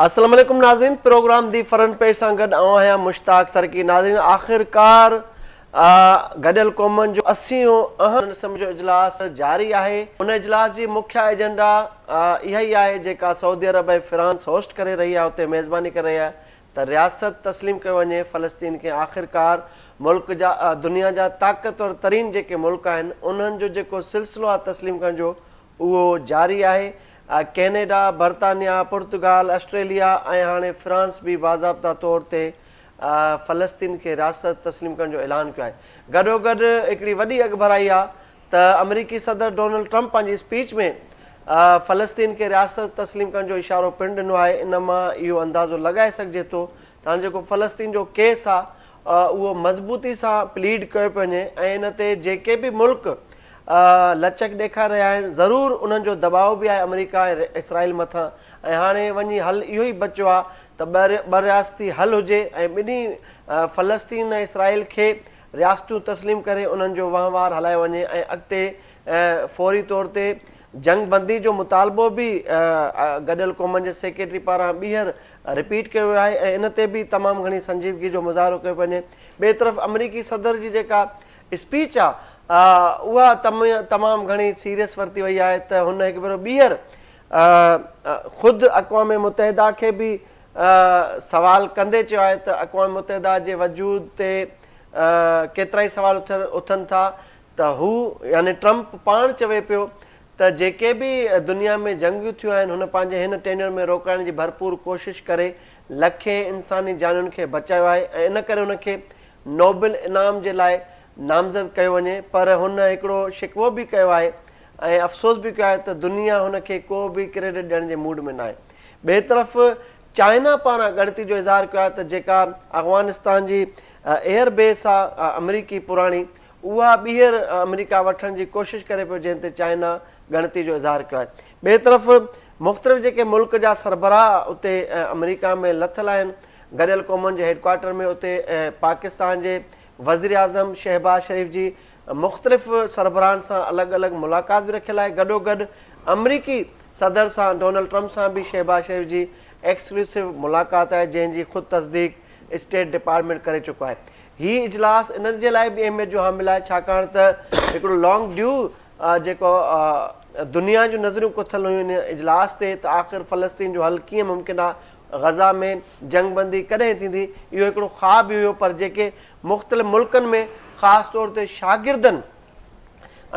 السلام عليڪم ناظرين پروگرام the front page سان گڏ آئون آهيان مشتاق سرڪي ناظرين آخرڪار گڏيل قومن جو اسيون اهم قسم جو اجلاس جاري آهي ان اجلاس جي مکيه ايجنڊا اها ئي آهي جيڪا سعودي عرب ۽ فرانس هوسٽ ڪري رهي آهي اتي ميزباني ڪري رهي آهي ته رياست تسليم ڪيو وڃي فلسطين کي آخرڪار ملڪ جا دنيا جا طاقتور ترين جيڪي ملڪ آهن انهن جو جيڪو سلسلو آهي تسليم ڪرڻ جو اهو جاري آهي ڪينيڊا، برطانيا، پرتگال، آسٽريليا ۽ هاڻي فرانس به باضابطا طور تي فلسطين کي رياست تسليم ڪرڻ جو اعلان ڪيو آهي. گڏوگڏ هڪڙي وڏي اڳڀرائي آهي ته آمريڪي صدر ڊونلڊ ٽرمپ پنهنجي اسپيچ ۾ فلسطين کي رياست تسليم ڪرڻ جو اشارو پڻ ڏنو آهي ان مان اهو اندازو لڳائي سگهجي ٿو ته هاڻي جيڪو فلسطين جو ڪيس آهي اهو مضبوطي سان پليڊ ڪيو پيو وڃي ۽ ان تي جيڪي به ملڪ لچڪ ڏيکاري رهيا آهن ضرور انهن جو دٻاء به آهي آمريڪا ۽ اسرائيل مٿان ۽ هاڻي وڃي حل اهو ئي بچيو آهي ته ٻه رياستي حل هجي ۽ ٻنهي فلسطين ۽ اسرائيل کي رياستون تسليم ڪري انهن جو وهنوار هلايو وڃي ۽ اڳتي فوري طور تي جنگ بندي جو مطالبو به گڏيل قومن جي سيڪريٽري پاران ٻيهر رپيٽ ڪيو ويو آهي ۽ ان تي به تمام گهڻي سنجيدگي جو مظاهرو ڪيو پيو وڃي. ٻئي طرف آمريڪي صدر جي جيڪا اسپيچ آهي اها تمام گهڻي سيريس ورتي وئي آهي ته هن هڪ ڀيرو ٻيهر خود اقوام متحده کي به سوال ڪندي چيو آهي ته اقوام متحده جي وجود تي ڪيترائي سوال اٿن ٿا ته هو يعني ٽرمپ پاڻ چوي پيو ته جيڪي به دنيا ۾ جنگيون ٿيون آهن هن پنهنجي هن ٽينيور ۾ روڪرائڻ جي ڀرپور ڪوشش ڪري لکين انساني جانين کي بچايو آهي ۽ ان ڪري هن کي نوبل انعام جي لاء نامزد ڪيو وڃي پر هن هڪڙو شڪوو به ڪيو آهي ۽ افسوس به ڪيو آهي ته دنيا هن کي ڪو به ڪريڊٽ ڏيڻ جي موڊ ۾ ناهي. ٻئي طرف چائنا پاران ڳڻتي جو اظهار ڪيو آهي ته جيڪا افغانستان جي ايئر بيس آهي آمريڪي پراڻي اها ٻيهر آمريڪا وٺڻ جي ڪوشش ڪري پيو جنهن تي چائنا ڳڻتي جو اظهار ڪيو آهي. ٻئي طرف مختلف جيڪي ملڪ جا سربراهه اتي آمريڪا ۾ لٿل آهن گڏيل قومن جي هيڊڪوارٽر ۾ اتي پاڪستان جي وزيراعظم شهباز شريف جي مختلف سربراهن سان الڳ الڳ ملاقات به رکيل آهي گڏوگڏ آمريڪي صدر سان ڊونلڊ ٽرمپ سان به شهباز شريف جي ايڪسڪلوسو ملاقات آهي جنهن جي خود تصديق اسٽيٽ ڊپارٽمينٽ ڪري چڪو آهي. هي اجلاس ان جي لاء به اهميت جو حامل آهي ڇاڪاڻ ته هڪڙو لانگ ڊيو جيڪو دنيا جون نظرون کتل هيون ان اجلاس تي ته آخر فلسطين جو حل ڪيئن ممڪن آهي غزه ۾ جنگ بندي ڪڏهن ٿيندي اهو هڪڙو خواب ئي هيو پر جيڪي مختلف ملڪن ۾ خاص طور تي شاگردن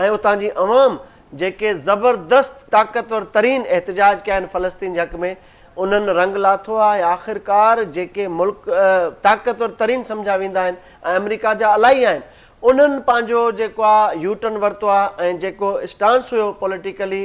۽ اتان جي عوام جيڪي زبردست طاقتور ترين احتجاج ڪيا آهن فلسطين جي حق ۾ انهن رنگ لاٿو آهي ۽ آخرڪار جيڪي ملڪ طاقتور ترين سمجهيا ويندا آهن ۽ آمريڪا جا الائي آهن انهن پنهنجو جيڪو آهي يو ٽرن ورتو آهي ۽ جيڪو اسٽانس هيو پوليٽيڪلي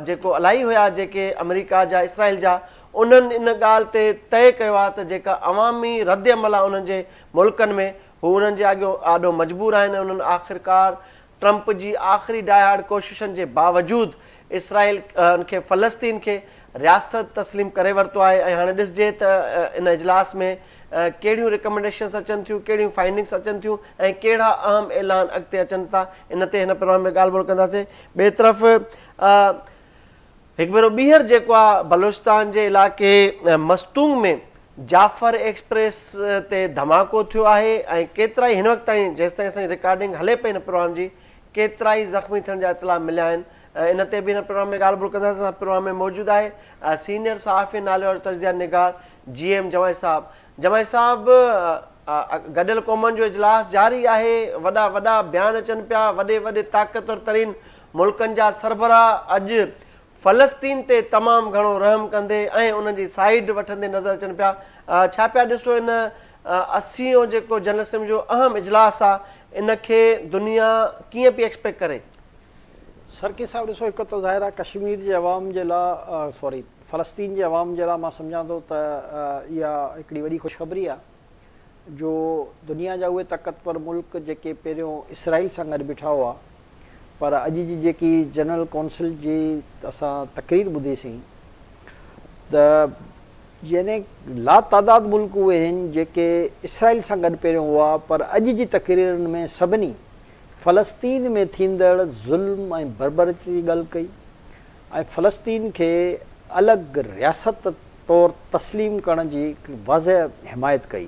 جيڪو الائي هيا جيڪي آمريڪا جا اسرائيل جا انهن ان ڳالهه تي طئي ڪيو آهي ته جيڪا عوامي رد عمل آهي انهن جي ملڪن ۾ هو انهن جي آڳيو آڏو مجبور آهن ۽ انهن آخرڪار ٽرمپ جي آخري ڊاء هارڊ ڪوششن جي باوجود اسرائيل کي فلسطين کي رياست تسليم ڪري ورتو آهي ۽ هاڻي ڏسجي ته ان اجلاس ۾ ڪهڙيون ريڪمينڊيشنز اچن ٿيون ڪهڙيون فائنڊنگز اچن ٿيون ۽ ڪهڙا اهم اعلان اڳتي اچن ٿا ان تي هن پروگرام ۾ ڳالهه ٻولهه ڪنداسين ٻئي طرف هڪ ڀيرو ٻيهر جيڪو آ بلوچستان جي علائقي مستونگ ۾ جعفر ايڪسپريس تي ڌماڪو ٿيو آهي ۽ ڪيترائي هن وقت تائين جيستائين اسان جي رڪارڊنگ هلي پئي هن پروگرام جي ڪيترائي زخمي ٿيڻ جا اطلاع مليا آهن ان تي به هن پروگرام ۾ ڳالهه ٻولهه ڪنداسين اسان پروگرام ۾ موجود آهي سينيئر صحافي ناليوارو تجزيه نگار جي ايم جماعي صاحب جماعي صاحب گڏيل قومن جو اجلاس جاري آهي وڏا وڏا بيان اچن پيا وڏي وڏي طاقتور ترين ملڪن جا سربراهه اڄ فلسطين تي تمام گهڻو رحم ڪندي ۽ انهن جي سائيڊ وٺندي نظر اچن پيا. ڇا پيا ڏسو ان اسيون جيڪو جنرل اسيمبلي جو اهم اجلاس آ ان کي دنيا ڪيئن پئي ايڪسپيڪٽ ڪري؟ سرڪي صاحب ڏسو هڪ ته ظاهر آ ڪشمير جي عوام جي لا سوري فلسطين جي عوام جي لا مان سمجهان ٿو ته اها هڪڙي وڏي خوشخبري آ جو دنيا جا اهي طاقتور ملڪ جيڪي پهريون اسرائيل سان گڏ بيٺا هئا پر اڄ جي جيڪي جنرل ڪونسل جي اسان تقرير ٻڌي سين ته يعني لاتعداد ملڪ اهي آهن جيڪي اسرائيل سان گڏ پهريون هئا پر اڄ جي تقريرن ۾ سڀني فلسطين ۾ ٿيندڙ ظلم ۽ بربريت جي ڳالهه ڪئي ۽ فلسطين کي الڳ رياست طور تسليم ڪرڻ جي واضح حمايت ڪئي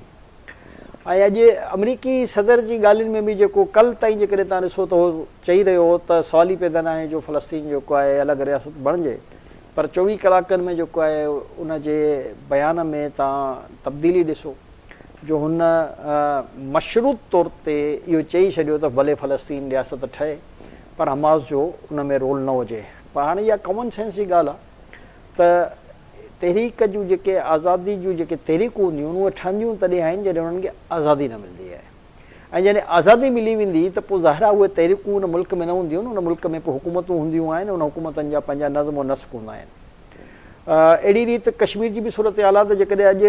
۽ اڄ آمريڪي صدر جي ڳالهين ۾ به جيڪو ڪل تائين جيڪڏهن توهان ڏسو ته هو چئي رهيو هو ته سوال ئي پيدا ناهي جو فلسطين جيڪو آهي الڳ رياست بڻجي پر 24 ڪلاڪن ۾ جيڪو آهي ان جي بيان ۾ توهان تبديلي ڏسو جو هن مشروط طور تي اهو چئي ڇڏيو ته ڀلي فلسطين رياست ٺهي پر حماس جو ان ۾ رول نه هجي پر هاڻي اها ڪامن سينس جي ڳالهه آهي ته تحريڪ جون جيڪي آزادي جون جيڪي تحريڪون هونديون آهن اهي ٺهنديون تڏهن آهن جڏهن انهن کي آزادي نه ملندي آهي ۽ جڏهن آزادي ملي ويندي ته پوء ظاهر آهي اهي تحريڪون ان ملڪ ۾ نه هونديون آهن ان ملڪ ۾ پوء حڪومتون هونديون آهن ان حڪومتن جا پنهنجا نظم و نسق هوندا آهن. اهڙي ريت ڪشمير جي به صورتحال آهي ته جيڪڏهن اڄ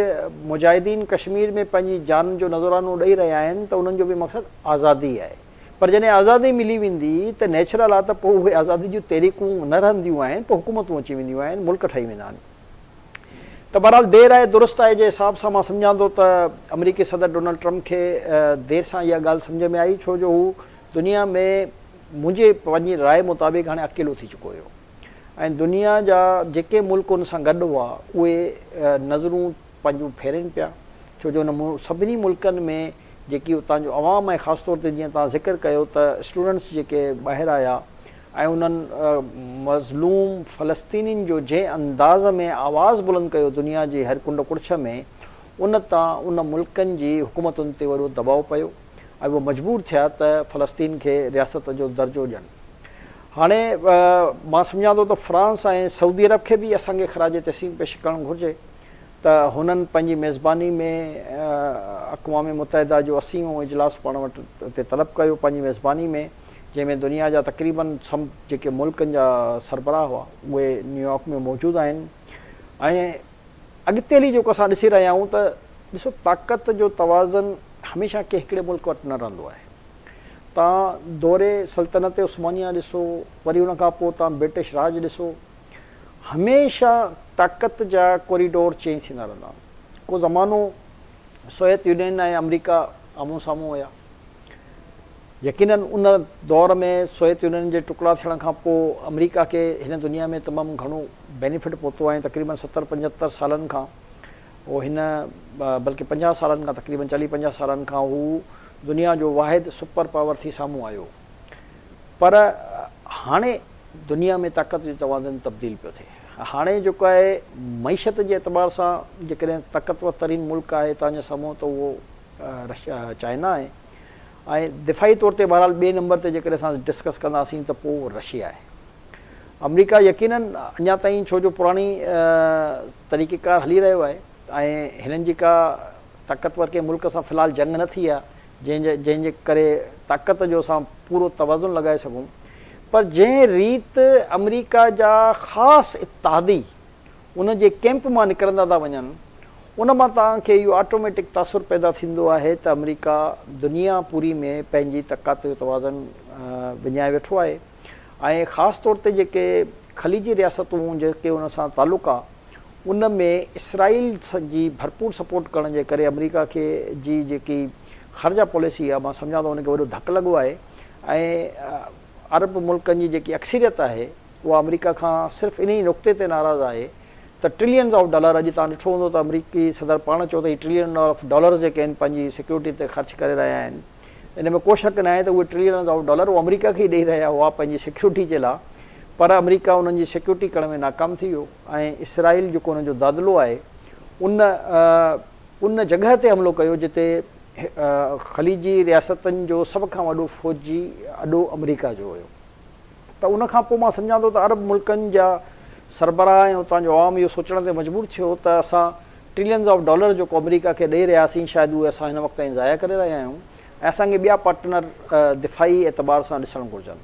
مجاهدين ڪشمير ۾ پنهنجي جان جو نذرانو ڏئي رهيا آهن ته انهن جو به مقصد آزادي آهي. پر جڏهن آزادي ملي ويندي ته نيچرل آ ته پوء اهي آزادي جون تحريڪون نه رهنديون آهن، پوء حڪومتون اچي وينديون آهن، ملڪ ٺهي ويندا آهن. ته بهرحال دير آهي درست آهي جي حساب سان مان سمجهان ٿو ته آمريڪي صدر ڊونلڊ ٽرمپ کي دير سان اها ڳالهه سمجهه ۾ آئي ڇو جو هو دنيا ۾ منهنجي پنهنجي راء مطابق هاڻي اڪيلو ٿي چڪو هيو ۽ دنيا جا جيڪي ملڪ ان سان گڏ هئا اهي نظرون پنهنجون ڦيرين پيا ڇو جو ان سڀني ملڪن ۾ جيڪي اتان جو عوام ۽ خاص طور تي جيئن توهان ذڪر ڪيو ته اسٽوڊنٽس جيڪي ٻاهر آيا ۽ انهن مظلوم فلسطينين جو جنهن انداز ۾ آواز بلند ڪيو دنيا جي هر ڪنڊ ڪڙڇ ۾ ان تان ان ملڪن جي حڪومتن تي وڏو دٻاء پيو ۽ اهي مجبور ٿيا ته فلسطين کي رياست جو درجو ڏين. هاڻي مان سمجهان ٿو ته فرانس ۽ سعودي عرب کي به اسان کي خراج تحسين پيش ڪرڻ گهرجي ته هنن پنهنجي ميزباني ۾ اقوام متحده جو 80 هون اجلاس پاڻ وٽ تي طلب ڪيو پنهنجي ميزباني ۾ جنهن ۾ دنيا جا تقريبن سڀ جيڪي ملڪن جا سربراهه هئا اهي نيويارڪ ۾ موجود آهن ۽ اڳتي هلي جيڪو اسان ڏسي رهيا آهيون ته ڏسو طاقت جو توازن هميشه ڪنهن هڪڙي ملڪ وٽ نه رهندو آهي. تان دور سلطنت عثمانيه ڏسو وري ان کان پوء تان برٽش راڄ ڏسو هميشه طاقت جا ڪوريڊور چينج ٿيندا رهندا آهن. ڪو زمانو سوويت يونين ۽ آمريڪا آمهون سامهون هيا. يقينن ان دور ۾ سوويت يونين جي ٽڪڙا ٿيڻ کان پوء آمريڪا کي هن دنيا ۾ تمام گهڻو بينيفٽ پهتو ۽ تقريبن ستر پنجهتر سالن کان هو هن بلڪه 50 سالن کان تقريبن چاليهه 50 سالن کان هو دنيا جو واحد سپر پاور ٿي سامهون آيو. پر هاڻي دنيا ۾ طاقت جو توازن تبديل پيو ٿئي. هاڻي جيڪو آهي معيشت جي اعتبار سان جيڪڏهن طاقتور ترين ملڪ آهي توهان جي سامهون ته اهو رشيا چائنا آهي ۽ دفاعي طور تي بهرحال ٻئي نمبر تي جيڪڏهن اسان ڊسڪس ڪنداسين ته پوء رشيا آهي. آمريڪا يقينن اڃا تائين ڇو جو پراڻي طريقيڪار هلي رهيو آهي ۽ هنن جي ڪا طاقتور ڪنهن ملڪ سان في الحال جنگ نه ٿي آهي جنهن جي جنهن جي ڪري طاقت جو اسان پورو توازن لڳائي سگهون پر جنهن ريت آمريڪا جا خاص اتحادي ان جي ڪيمپ مان نڪرندا ٿا وڃن ان مان توهان کي اهو آٽوميٽڪ تاثر پيدا ٿيندو آهي ته آمريڪا دنيا پوري ۾ پنهنجي طاقت جو توازن وڃائي ويٺو آهي ۽ خاص طور تي جيڪي خليجي رياستون جيڪي ان سان تعلق آ ان ۾ اسرائيل جي ڀرپور سپورٽ ڪرڻ جي ڪري آمريڪا کي جي جيڪي خارجه پاليسي آ مان سمجهان ٿو ان کي وڏو ڌڪ لڳو آهي ۽ عرب ملڪن جي جيڪي اڪثريت آهي اها آمريڪا کان صرف انهي نقطي تي ناراض آهي ته ٽرلينز آف ڊالر اڄ توهان ڏٺو هوندو ته آمريڪي صدر پاڻ چيو ته هي ٽرلين آف ڊالرز جيڪي آهن پنهنجي سيڪيورٽي تي خرچ ڪري رهيا آهن ان ۾ ڪو شڪ ناهي ته اهي ٽرلينز آف ڊالر اهو آمريڪا کي ئي ڏئي رهيا هئا پنهنجي سيڪيورٽي جي لاء پر آمريڪا انهن جي سيڪيورٽي ڪرڻ ۾ ناڪام ٿي ويو ۽ اسرائيل جيڪو انهن جو دادلو آهي ان ان جڳهه تي حملو ڪيو جتي خليجي رياستن جو سڀ کان وڏو فوجي اڏو آمريڪا جو هيو ته ان کان پوء مان سمجهان ٿو ته عرب ملڪن جا سربراهه ۽ اتان جو عوام اهو سوچڻ تي مجبور ٿيو ته اسان ٽرلينز آف ڊالر جيڪو آمريڪا کي ڏئي رهياسين شايد اهي اسان هن وقت تائين ضايع ڪري رهيا آهيون ۽ اسان کي ٻيا پارٽنر دفاعي اعتبار سان ڏسڻ گهرجن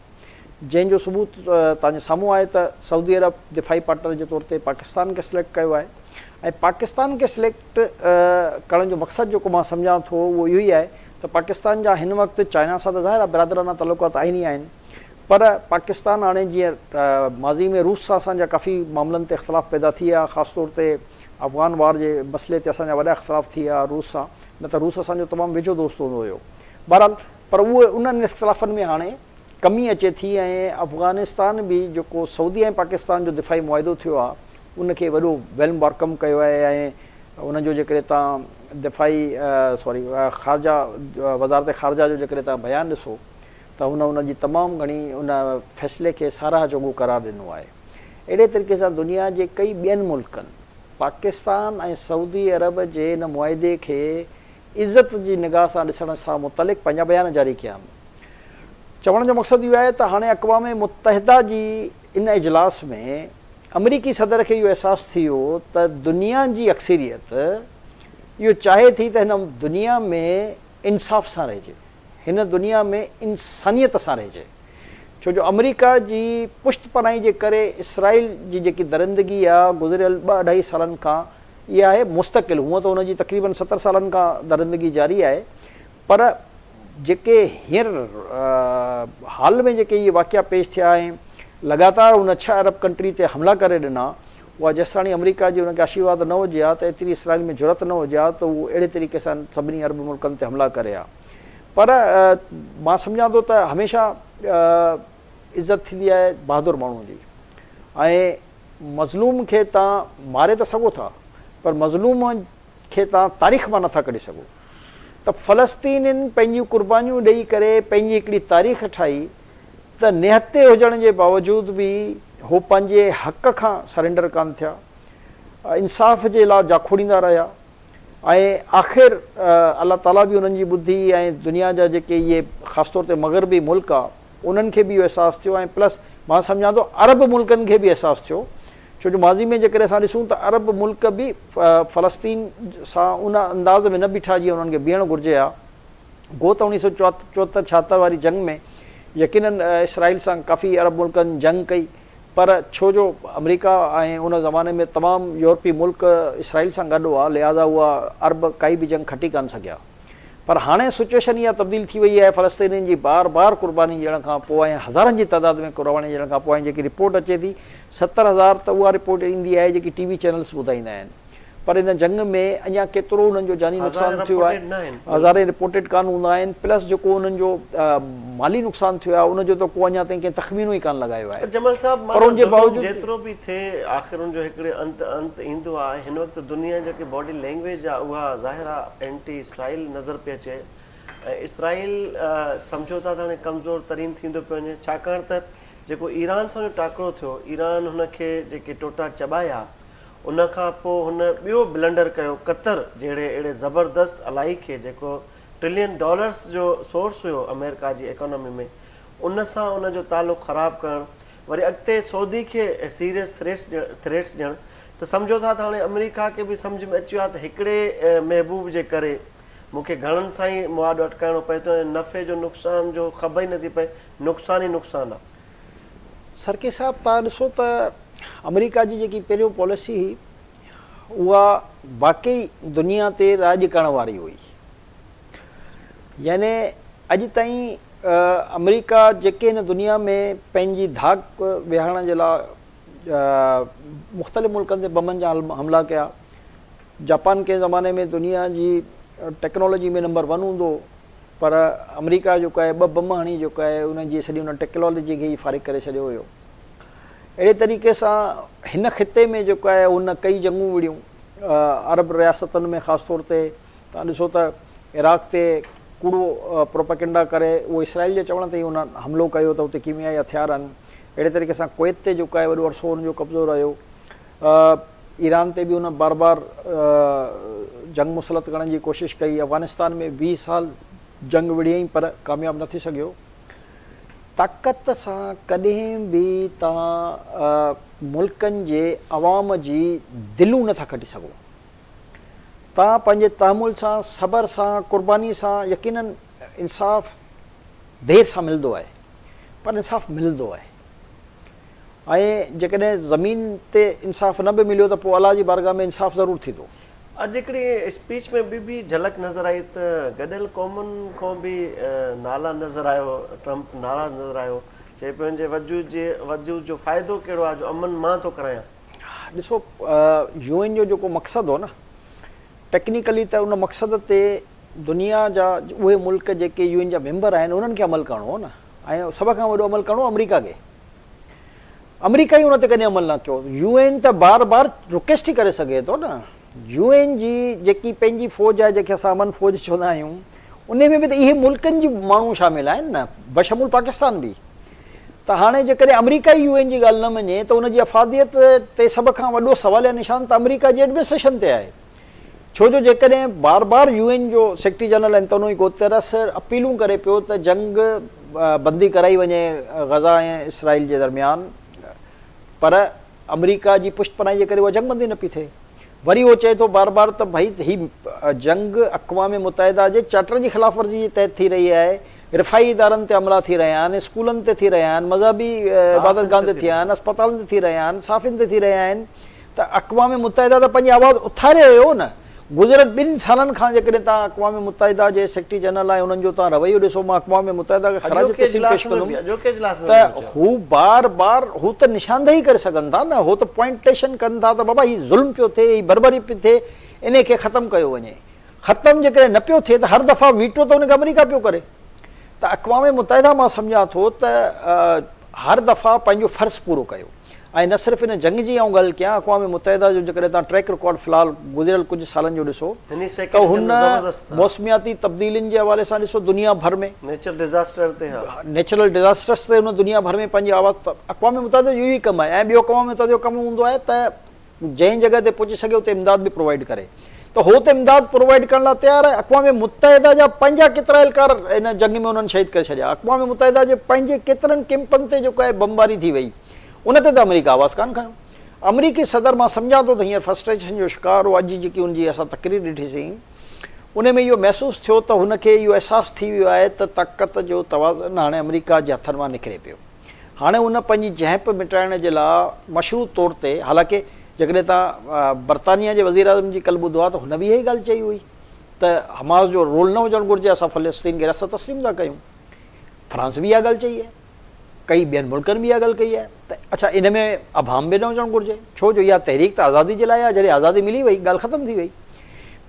جنهن جو ثبوت توهان جي سامهون آهي ته سعودي عرب دفاعي پارٽنر جي طور تي پاڪستان کي سليڪٽ ڪيو آهي ۽ پاڪستان کي سليڪٽ ڪرڻ جو مقصد جيڪو مان سمجهان ٿو اهو اهو ئي آهي ته پاڪستان جا هن وقت چائنا سان ته ظاهر آهي برادرانه تعلقات آهن ئي آهن پر پاڪستان هاڻي جيئن ماضي ۾ روس سان اسان جا ڪافي معاملن تي اختلاف پيدا ٿي ويا خاص طور تي افغان وار جي مسئلي تي اسان جا وڏا اختلاف ٿي ويا روس سان نه ته روس اسان جو تمام ويجهو دوست هوندو هيو بهرحال پر اهي انهن اختلافن ۾ هاڻي ڪمي اچي ٿي ۽ افغانستان به جيڪو سعودي ۽ پاڪستان جو دفاعي معاهدو ٿيو آهي ان کي وڏو ويل وارڪم ڪيو آهي ۽ ان جو جيڪڏهن توهان دفاعي سوري خارجه وزارت خارجه جو جيڪڏهن توهان بيان ڏسو ته هن ان جي تمام گهڻي ان فيصلي کي ساراهه جوڳو قرار ڏنو آهي. اهڙي طريقي سان دنيا جي ڪئي ٻين ملڪن پاڪستان ۽ سعودي عرب جي ان معاهدي کي عزت جي نگاهه سان ڏسڻ سان متعلق پنهنجا بيان جاري ڪيا آهن. چوڻ جو مقصد اهو آهي ته هاڻي اقوام متحده جي ان اجلاس ۾ آمريڪي صدر کي اهو احساس ٿي ويو ته دنيا جي اڪثريت اهو چاهي ٿي ته هن دنيا ۾ انصاف سان رهجي، هن دنيا ۾ انسانيت سان رهجي، ڇو جو آمريڪا جي پشت پناهي جي ڪري اسرائيل جي جيڪي درندگي آ گذريل ٻه اڍائي سالن کان اها آهي مستقل، هونء ته ان جي تقريبن 70 سالن کان درندگي جاري آهي پر جيڪي هينئر حال ۾ جيڪي اهي واقعا پيش ٿيا ۽ لڳاتار ان ڇهه عرب ڪنٽري تي حملا ڪري ڏنا، اها جيستاڻي آمريڪا جي ان کي آشيرواد نه هجي ها ته ايتري اسرائيل ۾ جرئت نه هجي ها ته هو اهڙي طريقي سان سڀني عرب ملڪن تي حملا ڪري ها پر مان سمجهان ٿو ته هميشه عزت ٿيندي آهي بهادر ماڻهو جي ۽ مظلوم کي تان ماري ته سگهو ٿا پر مظلوم کي تان تاريخ مان نٿا ڪڍي سگهو ته فلسطينين پنهنجيون قربانيون ڏئي ڪري پنهنجي هڪڙي تاريخ ٺاهي ته نهتي هجڻ جي باوجود به هو پنهنجي حق کان سرينڊر ڪانه ٿيا، انصاف جي لا جاکوڙيندا رهيا ۽ آخر الله تعاليٰ به انهن جي ٻڌي ۽ دنيا جا جيڪي اهي خاص طور تي مغربي ملڪ آ انهن کي به اهو احساس ٿيو ۽ پلس مان سمجهان ٿو عرب ملڪن کي به احساس ٿيو ڇو جو ماضي ۾ جيڪڏهن اسان ڏسون ته عرب ملڪ به فلسطين سان ان انداز ۾ نه بيٺا جيئن انهن کي بيهڻ گهرجي ها. گو ته اوڻيهه سو چوهتر ڇاهتر واري جنگ ۾ يقينن اسرائيل سان ڪافي عرب ملڪن جنگ ڪئي پر ڇو جو آمريڪا ۽ ان زماني ۾ تمام يورپي ملڪ اسرائيل سان گڏ هئا لهٰذا اها عرب ڪائي به جنگ کٽي ڪانه سگهيا پر هاڻي سچوئيشن اها تبديل ٿي وئي آهي فلسطينين جي بار بار قرباني ڏيڻ کان پوء ۽ هزارن جي تعداد ۾ قرباني ڏيڻ کان پوء ۽ جيڪي رپورٽ اچي ٿي 70,000 ته اها رپورٽ ايندي آهي جيڪي ٽي وي چينلز ٻڌائيندا آهن پر ان جنگ ۾ اڃا ڪيترو انهن جو جاني نقصان ٿيو آهي هزارين رپورٽيڊ ڪانه هوندا آهن پلس جيڪو انهن جو مالي نقصان ٿيو آهي ان جو ته ڪو اڃا تائين ڪنهن تخمينو ئي ڪانه لڳايو آهي جمال صاحب پر ان جي باوجود جيترو به ٿئي آخر ان جو هڪڙي انت انت ايندو آهي هن وقت دنيا جي جيڪي باڊي لينگويج آهي اها ظاهر آهي اينٽي اسرائيل نظر پئي اچي ۽ اسرائيل سمجهو ٿا ته هاڻي ڪمزور ترين ٿيندو پيو وڃي ڇاڪاڻ ته جيڪو ايران سان جو ٽاڪرو ٿيو ايران هن کي جيڪي ٽوٽا چٻايا ان کان پوء هن ٻيو بلنڊر ڪيو قطر جهڙي اهڙي زبردست الائي کي جيڪو ٽرلين ڊالرز جو سورس هيو آمريڪا جي ايڪانومي ۾ ان سان ان جو تعلق خراب ڪرڻ وري اڳتي سعودي کي سيريس ٿريٽس ٿريٽس ڏيڻ ته سمجهو ٿا ته هاڻي آمريڪا کي به سمجهه ۾ اچي ويو آهي ته هڪڙي محبوب جي ڪري مون کي گهڻن سان ئي مهاڏو اٽڪائڻو پئي ٿو ۽ نفعي جو نقصان جو خبر ئي نٿي پئي نقصان ئي نقصان آهي. سرڪي صاحب توهان ڏسو ته آمريڪا جي جيڪي پهريون پاليسي هئي اها واقعي دنيا تي راڄ ڪرڻ واري هئي يعني اڄ تائين آمريڪا جيڪي هن دنيا ۾ پنهنجي ڌاڪ ويهارڻ جي لاء مختلف ملڪن تي بمن جا حملا ڪيا جاپان ڪنهن زماني ۾ دنيا جي ٽيڪنالاجي ۾ نمبر ون هوندو هو پر آمريڪا جيڪو آهي ٻه بم هڻي جيڪو آهي ان جي سڄي ان ٽيڪنالاجي کي ئي فارغ ڪري ڇڏيو هيو. اهڙي طريقي سان هن خطي ۾ جيڪو آهي هن ڪئي جنگون وڙهيون عرب رياستن ۾ خاص طور تي توهان ڏسو ته عراق تي ڪوڙو پروپيگنڊا ڪري اهو اسرائيل جي چوڻ تي ئي هن حملو ڪيو ته اتي ڪيميائي هٿيار آهن اهڙي طريقي سان ڪويت تي جيڪو آهي وڏو عرصو هن جو قبضو رهيو ايران تي به هن بار بار جنگ مسلط ڪرڻ جي ڪوشش ڪئي. افغانستان ۾ 20 سال جنگ وڙهيائين پر ڪامياب نه ٿي سگهيو. طاقت سان ڪڏهن به توهان ملڪن جي عوام جي دلون نه ٿا کٽي سگهو. توهان پنهنجي تحمل سان، صبر سان، قرباني سان يقينن انصاف دير سان ملندو آهي پر انصاف ملندو آهي. ۽ جيڪڏهن زمين تي انصاف نه به مليو ته پوء الله جي بارگاهه ۾ انصاف ضرور ٿيندو. اڄ هڪڙي اسپيچ ۾ ٻي به جهلڪ نظر آئي ته گڏيل قومن کان به نالا نظر آيو، ٽرمپ ناراض نظر آيو، چئي پيو هن جي وجود جي وجود جو فائدو ڪهڙو آهي جو امن مان ٿو ڪرايان. ڏسو يو اين جو جيڪو مقصد هو نه ٽيڪنيڪلي ته ان مقصد تي دنيا جا اهي ملڪ جيڪي يو اين جا ميمبر آهن انهن کي عمل ڪرڻو هو نه ۽ سڀ کان وڏو عمل ڪرڻو آمريڪا کي. آمريڪا ئي ان تي ڪڏهن عمل نه ڪيو. يو اين ته بار بار رڪويسٽ ئي ڪري سگهي ٿو نه. يو اين جي جيڪي پنهنجي فوج آهي جنهن کي اسان امن فوج چوندا آهيون انهي ۾ به ته اهي ملڪن جي ماڻهو شامل آهن نه بشمول پاڪستان به. ته هاڻي جيڪڏهن آمريڪا ئي يو اين جي ڳالهه نه مڃي ته ان جي افاديت تي سڀ کان وڏو سواليه نشان ته آمريڪا جي ايڊمنسٽريشن تي آهي. ڇو جو جيڪڏهن بار بار يو اين جو سيڪريٽري جنرل انتونوي گوتيرس اپيلون ڪري پيو ته جنگ بندي ڪرائي وڃي غزه ۽ اسرائيل جي درميان پر آمريڪا جي پشت پناهي جي ڪري اها جنگ بندي نه پئي ٿئي. وري اهو چئي ٿو بار بار ته ڀئي هي جنگ اقوام متحده جي چارٽر جي خلاف ورزي جي تحت ٿي رهي آهي، رفاهي ادارن تي حملا ٿي رهيا آهن، اسڪولن تي ٿي رهيا آهن، مذهبي عبادت گاهن تي ٿي رهيا آهن، اسپتالن تي ٿي رهيا آهن، صحافين تي ٿي رهيا آهن ته اقوام متحده ته پنهنجي آواز اٿاري رهيو هو نه. گذريل ٻن سالن کان جيڪڏهن توهان اقوام متحده جي سيڪريٽري جنرل ۽ انهن جو توهان رويو ڏسو مان اقوام متحده کي خراج اڄوڪي تحسين اجلاس پيش ۾ ڪندم به اڄوڪي اجلاس ۾ ته به اهو چيو. هو بار بار هو ته نشاندهي ڪري سگهن ٿا نه هو ته پوائنٽيشن ڪن ٿا ته بابا هي ظلم پيو ٿئي هي بربري پئي ٿئي انهي کي ختم ڪيو وڃي ختم جيڪڏهن نه پيو ٿئي ته هر دفعا ويٽو ته ان کي آمريڪا پيو ڪري ته اقوام متحده مان سمجهان ٿو ته هر دفعا پنهنجو فرض پورو ڪيو ۽ نه صرف ان جنگ جي آئون ڳالهه ڪيان اقوام متحده جو جيڪڏهن توهان ٽريڪ رڪارڊ في الحال گذريل ڪجهه سالن جو ڏسو هني ته سيڪريٽري هن جنرل زبردست ها. موسمياتي تبديلين جي حوالي سان ڏسو دنيا ڀر ۾. نيچر ڊزاسٽر تي ها. نيچرل ڊزاسٽرس تي هن دنيا ڀر ۾ پنهنجي آواز اقوام متحده جو اهو ئي ڪم آهي ۽ ٻيو اقوام متحده جو ڪم هوندو آهي ته جنهن جڳهه تي پهچي سگهي اتي امداد به پرووائيڊ ڪري ته هو ته امداد پرووائيڊ ڪرڻ لاء تيار آهي اقوام متحده جا پنهنجا ڪيترا اهلڪار ان جنگ ۾ انهن شهيد ڪري ڇڏيا اقوام متحده جي پنهنجي ڪيترن ڪيمپن تي جيڪو آهي بمباري ٿي وئي ان تي ته آمريڪا آواز ڪانه کنيو آمريڪي صدر مان سمجهان ٿو ته هينئر فرسٽريشن جو شڪار هو اڄ جيڪي ان جي اسان تقرير ڏٺي سين ان ۾ اهو محسوس ٿيو ته هن کي اهو احساس ٿي ويو آهي ته طاقت جو توازن هاڻي آمريڪا جي هٿن مان نڪري پيو هاڻي ان پنهنجي جهنپ مٽائڻ جي لاء مشروط طور تي، حالانڪه جيڪڏهن توهان برطانيه جي وزيراعظم جي ڪل ٻڌو ها ته هن به اها ئي ڳالهه چئي هئي ته حماس جو رول نه هجڻ گهرجي، اسان فلسطين کي رياست تسليم ٿا ڪيون. فرانس به اها ڳالهه چئي آهي، ڪئي ٻين ملڪن به اها ڳالهه ڪئي آهي ته اڇا ان ۾ ابهام به نه هجڻ گهرجي، ڇو جو اها تحريڪ ته آزادي جي لاء آهي، جڏهن آزادي ملي وئي ڳالهه ختم ٿي وئي.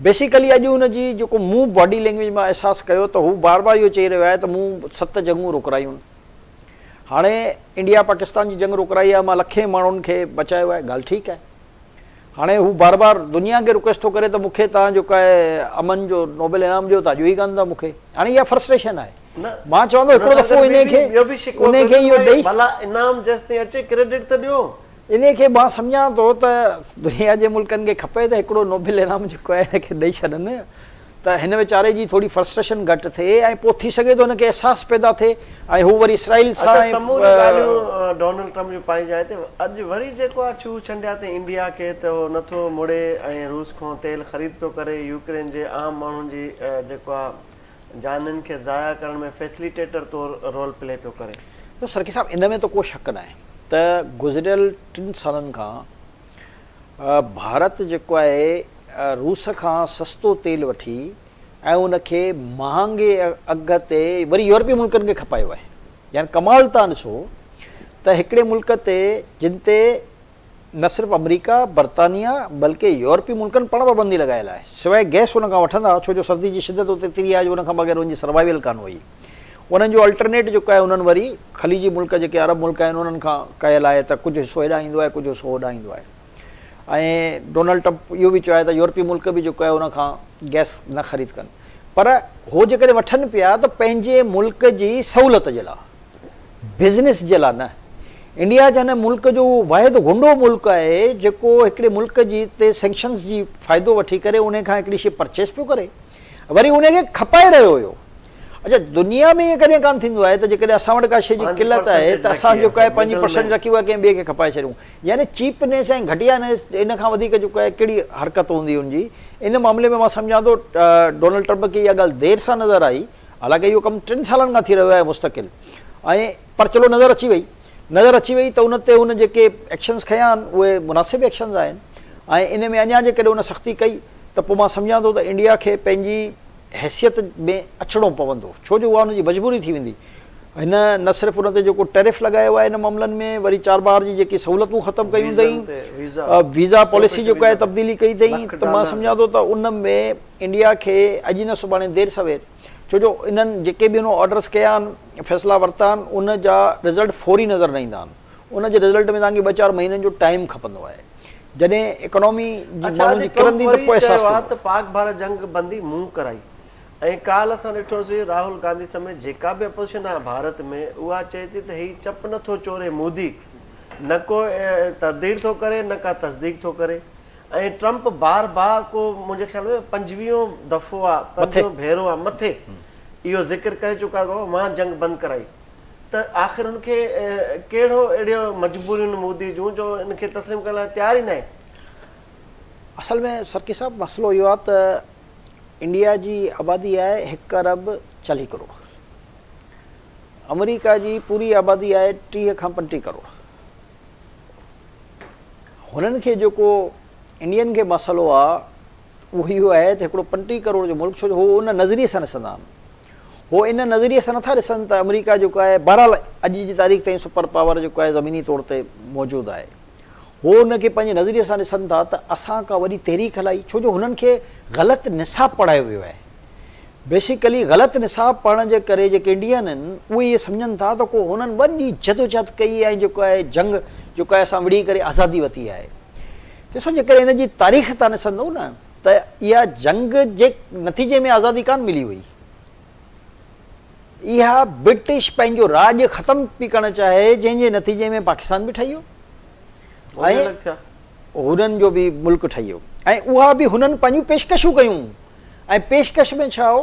بيسيڪلي اڄ هن جي جيڪو مون باڊي لينگويج مان احساس ڪيو ته هو بار بار اهو چئي رهيو آهي ته مون ست جنگون روڪرايون. هاڻي انڊيا پاڪستان جي جنگ روڪرائي آهي مان لکين ماڻهن کي بچايو آهي ڳالهه ٺيڪ آهي هاڻي هو بار بار دنيا کي رڪويسٽ ٿو ڪري ته مون کي توهان جيڪو آهي امن جو نوبل انعام ڏيو توهان ڏيو ئي ڪانه ٿا مون کي هاڻي اها فرسٽريشن آهي مان چوان ٿو هڪڙو دفعو انهي کي انهي کي اهو ڏئي ڀلا انعام جيستائين اچي ڪريڊٽ ته ڏيو. انهي کي مان سمجهان ٿو ته دنيا جي ملڪن کي کپي ته هڪڙو نوبل انعام جيڪو آهي هن کي ڏئي ڇڏن ته هن ويچاري جي ٿوري فرسٽريشن گهٽ ٿئي ۽ پوء ٿي سگهي ٿو هن کي احساس پيدا ٿئي ۽ هو وري اسرائيل سان اڇا سموريون ڳالهيون ڊونلڊ ٽرمپ جون پنهنجي جاء تي اڄ وري جيڪو آ ڇوهه ڇنڊيا اٿئي انڊيا کي ته هو نٿو مڙي ۽ روس کان تيل خريد پيو ڪري يوڪرين جي عام ماڻهن جي جيڪو آ جانين کي ضايع ڪرڻ ۾ فيسليٽيٽر طور رول پلي پيو ڪري. سرڪي صاحب ان ۾ ته ڪو شڪ ناهي ته گذريل ٽن سالن کان ڀارت جيڪو آهي روس کان سستو تيل وٺي ۽ ان کي مهانگي اگهه تي وري يورپي ملڪن کي کپايو آهي يعني ڪمال تان ڏسو ته هڪڙي ملڪ تي جن تي نه صرف آمريڪا برطانيا بلڪه يورپي ملڪن پڻ پابندي لڳايل آهي سواء گئس ان کان وٺندا ڇو جو سردي جي شدت اتي تري آهي جو ان کان بغير ان جي سروائيول ڪانه هئي انهن جو الٽرنيٽ جيڪو آهي انهن وري خليجي ملڪ جيڪي عرب ملڪ آهن انهن کان ڪيل آهي ته ڪجهه حصو هيڏانهن ايندو آهي ڪجهه حصو هوڏانهن ايندو آهي ۽ ڊونلڊ ٽرمپ اهو به چيو آهي ته يورپي ملڪ به جيڪو آهي ان کان گئس نه خريد ڪن پر هو جيڪڏهن وٺن پيا ته پنهنجي ملڪ جي سهولت جي لاء بزنس جي لاء نه. انڊيا جنھن ملڪ جو اھو واحد غنڊو ملڪ آھي جيڪو ھڪڙي ملڪ جي تي سينڪشنز جي فائدو وٺي ڪري انھي کان ھڪڙي شي پرچيز پيو ڪري وري انھي کي کپائي رھيو ھيو. اڇا دنيا ۾ ائين ڪڏھن ڪانه ٿيندو آھي ته جيڪڏھن اسان وٽ ڪا شي جي قلت آھي ته اسان جيڪو آھي پنھنجي پرسنٽ رکي اھا ڪنھن ٻئي کي کپائي ڇڏيون يعني چيپنيس ۽ گھٽيا نيس ان کان وڌيڪ جيڪو آھي ڪھڙي حرڪت ھوندي ان جي ان معاملي ۾ مان سمجھان ٿو ڊونلڊ ٽرمپ کي اھا ڳالھ دير سان نظر آئي حالانڪه اهو ڪم ٽن سالن کان ٿي رهيو آهي مستقل ۽ پر چلو نظر اچي وئي نظر اچي وئي ته ان تي هن جيڪي ايڪشنز کنيا آهن اهي مناسب ايڪشنز آهن ۽ ان ۾ اڃا جيڪڏهن هن سختي ڪئي ته پوء مان سمجهان ٿو ته انڊيا کي پنهنجي حيثيت ۾ اچڻو پوندو ڇو جو اها ان جي مجبوري ٿي ويندي هن نه صرف ان تي جيڪو ٽيرف لڳايو آهي ان معاملن ۾ وري چار بهار جي جيڪي سهولتون ختم ڪيون اٿئي ويزا پاليسي جيڪو آهي تبديلي ڪئي اٿئي ته مان سمجهان ٿو ته ان ۾ انڊيا کي اڄ نه سڀاڻي دير سوير ڇو جو انهن جيڪي به انهن آرڊرس ڪيا آهن فيصلا ورتا آهن ان جا رزلٽ فوري نظر نه ايندا آهن. ان جي رزلٽ ۾ توهان کي ٻه چار مهينن جو ٽائيم کپندو آهي. جڏهن اڪانامي جي اڇا ماڻهن اڄ جي ٽرمپ ڪرندي ته وري پوء احساس چيو آهي ٿيندو. ته پاڪ ڀارت جنگ بندي مون ڪرائي ۽ ڪالهه اسان ڏٺوسين راهول گانڌي سميت جيڪا به اپوزيشن آهي ڀارت ۾ اها چئي ٿي ته هي چپ نه ٿو چوري مودي نه ڪو ترديد ٿو ڪري نه ڪا تصديق ٿو ڪري ۽ ٽرمپ بار بار ڪو منهنجي خيال ۾ پنجويهون دفعو آ پنجويهون ڀيرو آ مٿي اهو ذڪر ڪري چڪو آ ته بابا مان جنگ بند ڪرائي ته آخر هن کي ڪهڙو اهڙيون مجبوريون مودي جون جو ان کي تسليم ڪرڻ لاء تيار ئي ناهي. اصل ۾ سرڪي صاحب مسئلو اهو آ ته انڊيا جي آبادي آهي هڪ ارب 40 ڪروڙ آمريڪا جي پوري آبادي آهي 30 کان 35 ڪروڙ هنن کي جيڪو انڊين کي مسئلو آ اهو اهو آهي ته هڪڙو 35 ڪروڙ جو ملڪ ڇو جو هو ان نظريي سان ڏسندا آهن هو ان نظريي سان نٿا ڏسن ته آمريڪا جيڪو آهي بهرحال اڄ جي تاريخ تائين سپر پاور جيڪو آهي زميني طور تي موجود آهي هو ان کي پنهنجي نظريي سان ڏسن ٿا ته اسان ڪا وڏي تحريڪ هلائي ڇو جو هنن کي غلط نصاب پڙهايو ويو آهي بيسيڪلي غلط نصاب پڙهڻ جي ڪري جيڪي انڊين آهن اهي اهي سمجهن ٿا ته ڪو هنن وڏي جدوجهد ڪئي ۽ جيڪو آهي جنگ جيڪو آهي اسان وڙهي ڪري آزادي ورتي آهي ڏسو جيڪڏهن ان جي تاريخ تان ڏسندو نه ته اها جنگ جي نتيجي ۾ آزادي ڪانه ملي هئي. اها برٽش پنهنجو راڄ ختم پئي ڪرڻ چاهي جنهن جي نتيجي ۾ پاڪستان به ٺهي ويو ۽ هنن جو به ملڪ ٺهي ويو ۽ اها به هنن پنهنجون پيشڪشون ڪيون ۽ پيشڪش ۾ ڇا هو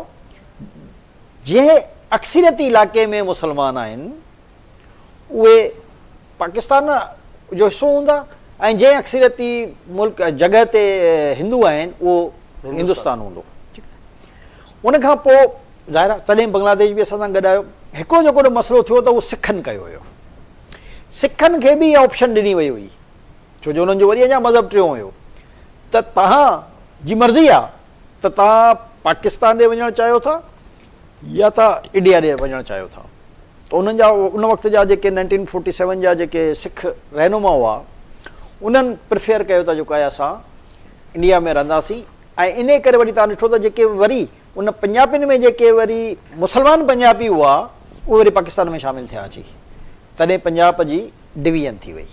جنهن اڪثريتي علائقي ۾ مسلمان آهن اهي پاڪستان جو حصو هوندا ۽ جنهن اڪثريتي ملڪ جڳهه تي هندو آهن اهو هندستان هوندو. ان کان پوء ظاهر آهي تڏهن بنگلاديش به اسان سان گڏ آيو. هڪڙو جيڪو مسئلو ٿيو ته اهو سکن ڪيو هيو. سکن کي به اها آپشن ڏني وئي هئي ڇو جو انهن جو وري اڃا مذهب ٽيون هيو ته توهان جي مرضي آهي ته توهان پاڪستان ڏي وڃڻ چاهيو ٿا يا توهان انڊيا ڏي وڃڻ چاهيو ٿا. ته انهن جا ان وقت جا جيڪي 1947 جا جيڪي سک رهنما هئا انهن پريفيئر ڪيو ته جيڪو آهي اسان انڊيا ۾ رهنداسين ۽ انهي ڪري وري توهان ڏٺو ته جيڪي وري ان پنجابين ۾ جيڪي وري مسلمان پنجابي هئا اهي وري پاڪستان ۾ شامل ٿيا اچي تڏهن پنجاب جي ڊويزن ٿي وئي.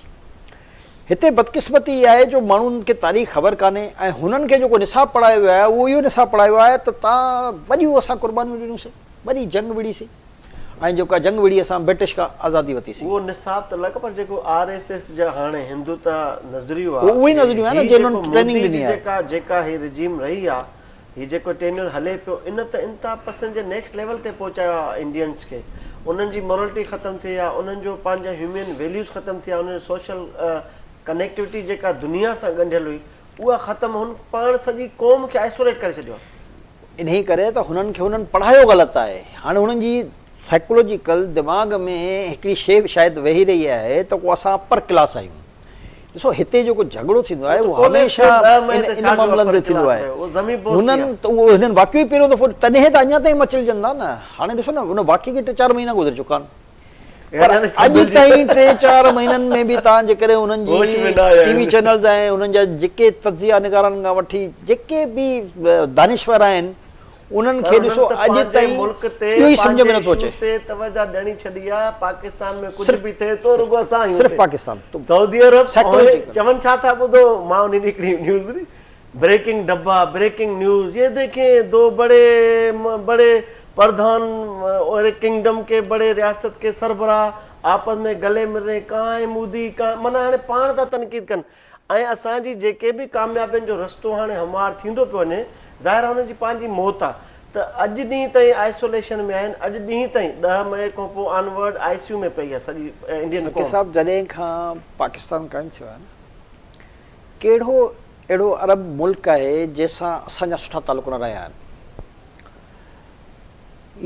هتي بدقسمتي اها آهي جو ماڻهن کي تاريخ خبر ڪانهي ۽ هنن کي جيڪو نصاب پڙهايو ويو آهي اهو اهو نصاب پڙهايو ويو آهي ته تان وڏيون اسان قربانيون ڏنيون سين وڏي جنگ وڙهي سين ۽ جيڪا جنگ وڙهي اسان برٽش کان آزادي ورتي سين. اهو نصاب ته الڳ پر جيڪو آر ايس ايس جا هاڻي هندوتا نظريو آ اهو ئي نظريو آهي نه هي جنهن انهن جيڪو ٽريننگ مودي ڏني جي آهي. جيڪا جيڪا هي رجيم رهي آ هي جيڪو ٽينيور هلي پيو ان ته انتها پسند جي نيڪسٽ ليول تي پهچايو آ انڊينس کي انهن جي مورلٽي ختم ٿي وئي آ انهن جو پنهنجا هيومين ويليوز ختم ٿي ويا انهن جو سوشل ڪنيڪٽوٽي جيڪا دنيا سان ڳنڍيل هئي اها ختم هن پاڻ سڄي قوم کي آئسوليٽ ڪري ڇڏيو آ. انهيء ڪري ته هنن کي هنن پڙهايو غلط آهي. هاڻي هنن جي سائيڪولوجيڪل دماغ ۾ هڪڙي شيء شايد ويهي رهي آهي ته ڪو اسان اپر ڪلاس آهيون. ڏسو هتي جيڪو جهڳڙو ٿيندو آهي اهو هميشه ان ان معاملن تي ٿيندو آهي. هنن ته اهو هنن واقعو ئي پهريون دفعو تڏهن ته اڃا تائين مچلجن ٿا نه. هاڻي ڏسو نه ان واقعي کي ٽي چار مهينا گذري چڪا آهن. پر اڄ تائين ٽي چار مهينن ۾ به توهان جيڪڏهن انهن جي ٽي وي چينلز ۽ انهن جا جيڪي تجزيه نگارن کان وٺي جيڪي به دانشور آهن انهن کي ڏسو اڄ تائين اهو ئي سمجهه ۾ نٿو اچي. صرف پاڪستان سعودي عرب چون ڇا ٿا ٻڌو مان انهي ڏينهن هڪڙي نيوز ٻڌي بريڪنگ ڊبا بريڪنگ نيوز يي ديکين دو بڙي بڙي پرڌان اور ايڪ ڪنگڊم ڪي بڙي رياست ڪي سربراھ آپس ۾ گلي مل رهي ڪهان هي مودي ڪهان معنيٰ هاڻي پاڻ ٿا تنقيد ڪن ۽ اسان جي جيڪي به ڪاميابين جو رستو هاڻي هموار ٿيندو پيو وڃي ظاهر آهي انهن جي پنهنجي موت آهي ته اڄ ڏينهن تائين آئسوليشن ۾ آهن اڄ ڏينهن تائين 10 مئي کان پوء آنورڊ آء سي يو ۾ پئي آهي سڄي انڊين سرڪي قوم. صاحب جڏهن کان پاڪستان قائم ٿيو آهي نه ڪهڙو اهڙو عرب ملڪ آهي جنهن سان اسان جا سٺا تعلق نه رهيا آهن.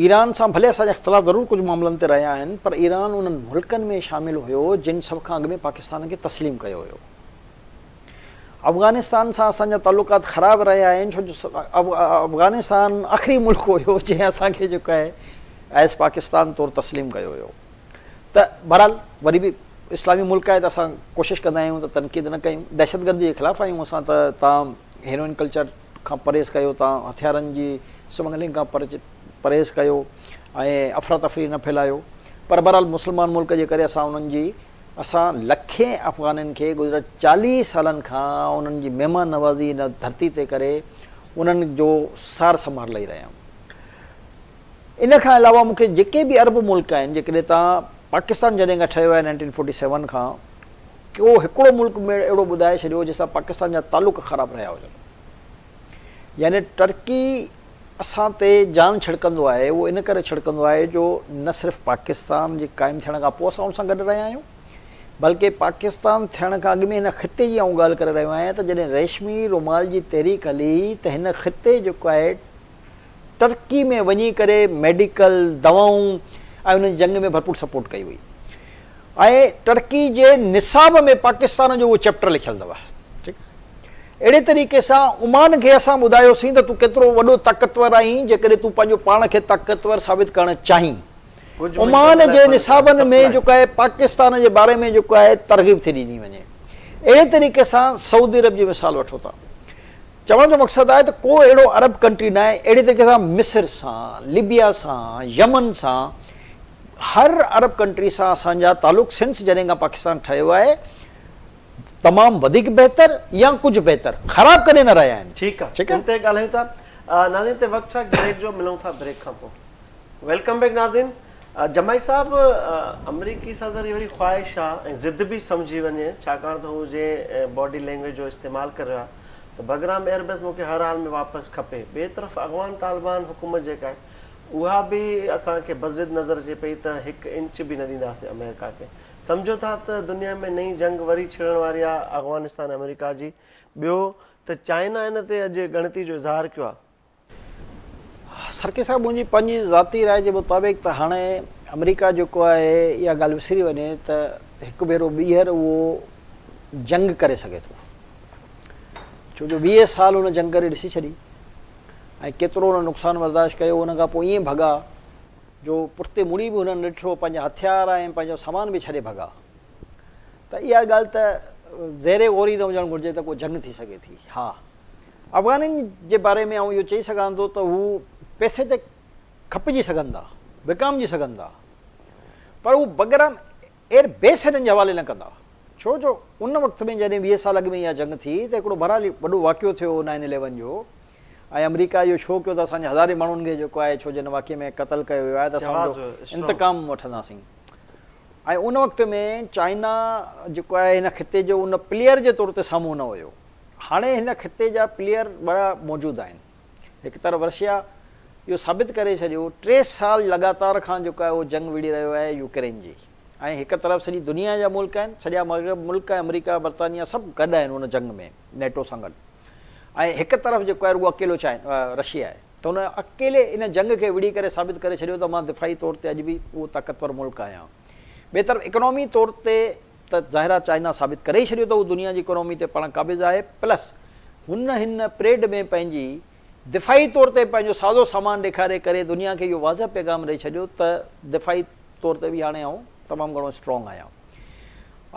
ايران سان ڀلي اسان جا اختلاف ضرور ڪجهه معاملن تي رهيا آهن پر ايران انهن ملڪن ۾ شامل هيو جن سڀ کان اڳ ۾ پاڪستان کي تسليم ڪيو هيو. افغانستان سان اسان جا تعلقات خراب رهيا آهن ڇو جو افغانستان آخري ملڪ هيو جنهن اسان کي جيڪو آهي ايز پاڪستان طور تسليم ڪيو هيو. ته بهرحال وري به اسلامي ملڪ آهي ته اسان ڪوشش ڪندا آهيون ته تنقيد نه ڪيون دهشتگردي جي خلاف آهيون اسان ته تان هيروئن ڪلچر کان پرهيز ڪيو تان هٿيارن جي سمگلنگ کان پرهيز ڪيو ۽ افراتفري نه ڦهلايو پر بهرحال مسلمان ملڪ جي ڪري اسان انهن جي اسان لکين افغانين کي گذريل 40 سالن کان انهن جي مهمان نوازي هن ڌرتي تي ڪري انهن جو سار سنڀار لهي رهيا آهيون. ان کان علاوه مون کي جيڪي به عرب ملڪ آهن جيڪڏهن توهان پاڪستان جڏهن کان ٺهيو آهي نائنٽين فورٽي سيون کان ڪو هڪڙو ملڪ اهڙو ٻڌائي ڇڏيو جنهن سان پاڪستان جا تعلق خراب رهيا هجن. يعني ٽرڪي اسان تي جان ڇڙڪندو آهي اهو ان ڪري ڇڙڪندو آهي جو نه صرف پاڪستان جي قائم ٿيڻ کان پوء اسان ان سان گڏ رهيا آهيون بلڪه پاڪستان ٿيڻ کان اڳ ۾ هن خطي جي آئون ڳالهه ڪري رهيو آهيان ته جڏهن ريشمي رومال جي تحريڪ هلي ته هن خطي جيڪو آهي ٽرڪي ۾ وڃي ڪري ميڊيڪل دوائون ۽ انهن جي جنگ ۾ ڀرپور سپورٽ ڪئي وئي ۽ ٽرڪي جي نصاب ۾ پاڪستان جو اهو چيپٽر لکيل اٿو ٺيڪ اهڙي طريقي سان عمان کي اسان ٻڌايوسين ته تون ڪيترو وڏو طاقتور آهين جيڪڏهن تون پنهنجو پاڻ کي طاقتور ثابت ڪرڻ چاهين. عمان جي نصابن ۾ جيڪو آهي پاڪستان جي باري ۾ جيڪو آهي ترغيب ٿي ڏني وڃي. اهڙي طريقي سان سعودي عرب جي مثال وٺو ٿا. چوڻ جو مقصد آهي ته ڪو اهڙو عرب ڪنٽري ناهي اهڙي طريقي سان مصر سان، لبيا سان، يمن سان هر عرب ڪنٽري سان اسان جا تعلق سنس جڏهن کان پاڪستان ٺهيو آهي تمام وڌيڪ بهتر يا ڪجهه بهتر، خراب ڪڏهن نه رهيا آهن. ٺيڪ آ ان تي ڳالهايون ٿا ناظرين تي وقت ٿيو آهي بريڪ جو ملون ٿا بريڪ کان پوء. Welcome back ناظرين جماعي صاحب آمريڪي صدر جي وڏي خواهش آ ۽ ضد به سمجهي وڃي ڇاڪاڻ ته هو جنهن باڊي لينگويج جو استعمال ڪري رهيو آ ته بگرام ايئر بيس مون کي هر حال ۾ واپس کپي ٻئي طرف اغوان طالبان حڪومت جيڪا آهي اها به اسان کي بضد نظر اچي پئي ته هڪ انچ به نه ڏينداسين آمريڪا کي سمجهو ٿا ته دنيا ۾ نئين جنگ وري ڇڙڻ واري آ افغانستان ۽ آمريڪا جي، ٻيو ته چائنا ان تي اڄ ڳڻتي جو اظهار ڪيو آ. سرڪي صاحب منهنجي پنهنجي ذاتي راء جي مطابق ته هاڻي آمريڪا جيڪو آهي اها ڳالهه وسري وڃي ته هڪ ڀيرو ٻيهر اهو جنگ ڪري سگهي ٿو ڇو جو 20 سال هن جنگ ڪري ڏسي ڇڏي ۽ ڪيترو هن نقصان برداشت ڪيو ان کان پوء ائين ڀڳا جو پٺتي مڙي به هنن ڏٺو، پنهنجا هٿيار ۽ پنهنجو سامان به ڇڏي ڀڳا. ته اها ڳالهه ته زير غور ئي نه هجڻ گهرجي ته ڪو جنگ ٿي سگهي ٿي. ها، افغانين جي باري ۾ آئون اهو چئي سگهان ٿو ته هو پئسي تي کپجي سگهن ٿا، وڪامجي سگهن ٿا، پر هو بگرام ايئر بيس هنن جي حوالي نه ڪندا. ڇو جو ان وقت ۾ جڏهن 20 سال اڳ ۾ اها جنگ ٿي ته هڪڙو بهرحال وڏو واقعو ٿيو هو نائن اليون جو ۽ آمريڪا اهو شو ڪيو ته اسان جي هزارين ماڻهن کي جيڪو آهي ڇو جو ان واقعي ۾ قتل ڪيو ويو آهي ته اسان ان جو انتقام وٺنداسين ۽ ان وقت ۾ چائنا جيڪو آهي هن خطي جو ان پليئر جي طور تي سامهون نه هيو هاڻي هن خطي جا پليئر بڙا موجود آهن هڪ طرف رشيا اهو ثابت ڪري ڇڏيو 3 سال لڳاتار کان جيڪو آهي اهو جنگ وڙهي رهيو آهي يوڪرين جي ۽ هڪ طرف سڄي دنيا جا ملڪ آهن، سڄا مغرب ملڪ ۽ آمريڪا، برطانيا سڀ گڏ آهن ان جنگ ۾ نيٽو سان گڏ ۽ هڪ طرف جيڪو آهي رڳو اڪيلو چائن رشيا آهي ته ان اڪيلي ان جنگ کي وڙهي ڪري ثابت ڪري ڇڏيو ته مان دفاعي طور تي اڄ به اهو طاقتور ملڪ آهيان. ٻئي طرف اڪنامي طور تي ته ظاهر آهي چائنا ثابت ڪري ئي ڇڏيو ته هو دنيا جي اڪنامي تي پاڻ قابض آهي پلس هن هن پريڊ ۾ پنهنجي دفاعي طور تي پنهنجو سازو سامان ڏيکاري ڪري دنيا کي اهو واضح پيغام ڏئي ڇڏيو ته دفاعي طور تي به هاڻي آئون تمام گهڻو اسٽرانگ آهيان